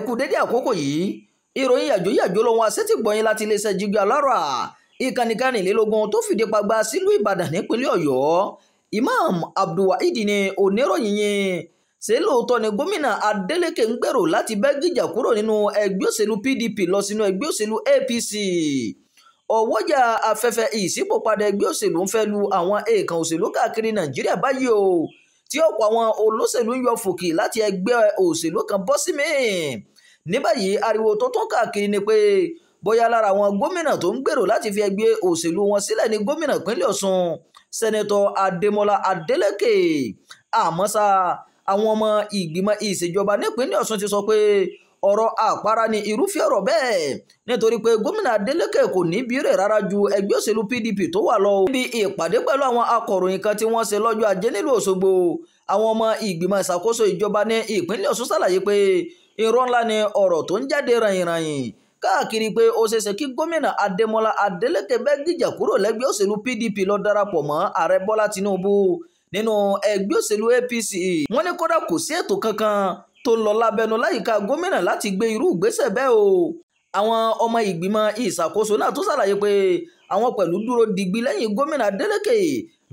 Ẹ kú dédé àkókò yìí. Ìròyìn yàjóyàjó lòun àṣetìgbọ̀yìn láti iléeṣẹ́ Jígí Alárà, ìkànnì kẹrìnlélógún tó fìdí pagbá sílùú Ìbàdàn nípínlẹ̀ Ọ̀yọ́. Imam Abdulwaheed ni oníròyìn yìí. Ṣé lóòótọ́ ni gómìnà Adeleke ń gbèrò láti bẹ́ gìjà kúrò nínú ẹgbẹ́ òṣèlú PDP lọ sínú ẹgbẹ́ òṣèlú APC? Ọwọ́jà afẹ́fẹ́ ìṣípòpadà ẹgbẹ́ òṣèlú ń fẹ́ lu àwọn èèkàn òṣèlú káàkiri Nàìjíríà báyìí o, tí ọ̀pọ̀ àwọn olóṣèlú ń yọ fòkì láti ẹgbẹ́ òṣèlú kan bọ́ sí míì. Ní báyìí, ariwo tó tún káàkiri ni pé bóyá lára àwọn gómìnà tó ń gbèrò láti fi ẹgbẹ́ òṣèlú wọn sílẹ̀ ní gómìnà ìpínlẹ̀ Ọ̀ṣun, Sẹ́nẹ́tọ̀ Adémọ́lá Adélékè. Àmọ́ ṣá, àwọn ọmọ ìgbìmọ̀ ìṣèjọba nípínlẹ̀ Ọ̀ṣun ti sọ pé ọ̀rọ̀ àpárá ni irúfẹ́ ọ̀rọ̀ bẹ́ẹ̀, nítorí pé gómìnà Adeleke kò ní bí rẹ̀ rárá ju ẹgbẹ́ òṣèlú PDP tó wà lọ. Níbi ìpàdé pẹ̀lú àwọn akọ̀ròyìn kan tí wọ́n ṣe lọ́jọ́ ajé nílùú Òṣogbo, àwọn ọmọ ìgbìmọ̀ ìṣàkóso ìjọba ní ìpínlẹ̀ Ọ̀ṣun ṣàlàyé pé irọ́ ńlá ni ọ̀rọ̀ tó ń jáde ràyìnràyìn káàkiri pé ó ṣeéṣe kí gómìnà Adémọ́lá Adeleke bẹ́ gìjà kúrò lẹ́gbẹ́ òṣèlú PDP lọ darapọ̀ mọ́ ààrẹ Bọ́lá Tinubu nínú ẹgbẹ́ òṣèlú APC. Wọ́n ní kódà kò sí ètò kankan tó lọ lábẹ́nu láyìíká gómìnà láti gbé irú ìgbésẹ̀ bẹ́ẹ̀ o. Àwọn ọmọ ìgbìmọ̀ ìṣàkóso náà tún ṣàlàyé pé àwọn pẹ̀lú dúró digbí lẹ́yìn gómìnà Adeleke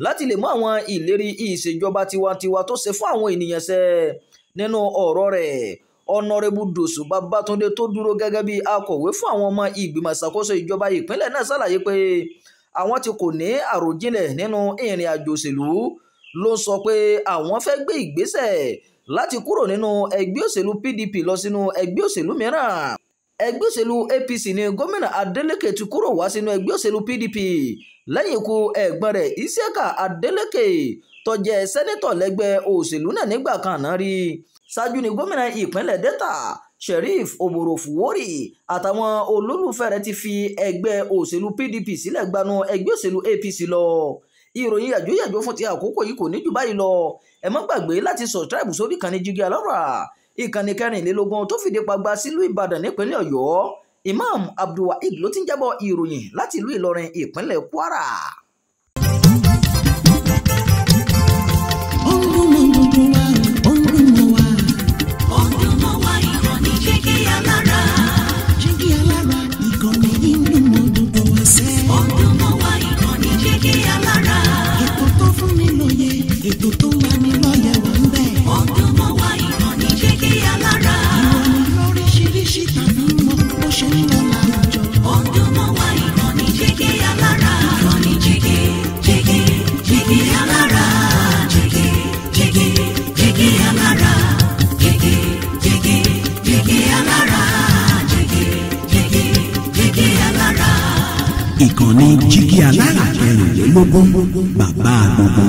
láti lè mú àwọn ìlérí ìṣèjọba tiwantiwa tó ṣe fún àwọn ènìyàn ṣẹ. Nínú ọ̀rọ̀ rẹ̀, Ọ̀nàrẹ́bù Dòsù Babátúndé tó dúró gẹ́gẹ́ bí akọ̀wé fún àwọn ọmọ ìgbìmọ̀ ìṣàkóso ìjọba ìpínlẹ̀ náà ṣàlàyé pé àwọn tí kò ní àròjinlẹ̀ nínú ìrìn àjò òṣèlú ló sọ pé àwọn fẹ́ gbé ìgbésẹ̀ láti kúrò nínú ẹgbẹ́ òṣèlú PDP lọ sínú ẹgbẹ́ òṣèlú mìíràn. Ẹgbẹ́ òṣèlú APC ni gómìnà Adeleke ti kúrò wá sínú ẹgbẹ́ òṣèlú PDP lẹ́yìn ikú ẹ̀gbọ́n rẹ̀ Isiaka Adeleke tó jẹ́ sẹ́nítọ̀ lẹ́gbẹ́ òṣèlú náà nígbà kan náà rí. Ṣáájú ni gómìnà ìpínlẹ̀ Delta Sheriff Oborofuwori àtàwọn olólùfẹ́ rẹ̀ ti fi ẹgbẹ́ òṣèlú PDP sílẹ̀ gbanú ẹgbẹ́ òṣèlú APC lọ. Ìròyìn yàjóyàjó fún ti àkókò yìí kò ní jù báyìí lọ. Ẹ má gbàgbé láti subscribe sórí ìkànnì Jígí Alárà, ìkànnì kẹrìnlélógún tó fìdí pagbá sílùú Ìbàdàn nípínlẹ̀ Ọ̀yọ́. Imam Abdulwaheed ló ti ń jábọ̀ ìròyìn láti ìlú Ìlọrin, ìpínlẹ̀ Kwara. Ó ń dún mọ́ gbogbo wa, ó ń dún mọ́ wa. Ó ń dún mọ́ wa, ìkànnì Jígí Alárà. Jígí Alárà, ìkànnì yìí ń dún mọ́ gbogbo wa sẹ́. Ó ń dún mọ́ wa, ìkànnì Jígí Alárà. Ètò tó fún ni lóye, ètò tó lani lọ́yẹ̀ wà ń bẹ̀. Ó ń dún mọ́ wa, ìkànnì Jígí Alárà. Ìròyìn lóríṣiríṣi tàbí mọ́ bó ṣe ń lọ láwùjọ. Ó ń dún mọ́ wa, ìkànnì Jígí Alárà. Ìkànnì Jígí, Jígí, Jígí Alárà. Jígí, Jígí, Jígí Alárà. Jígí, Jígí, Jígí Alárà. Jígí, Jígí, Jígí Alárà. Ìkànnì Jígí Alárà kẹrìnlélógún, bàbá gbogbo.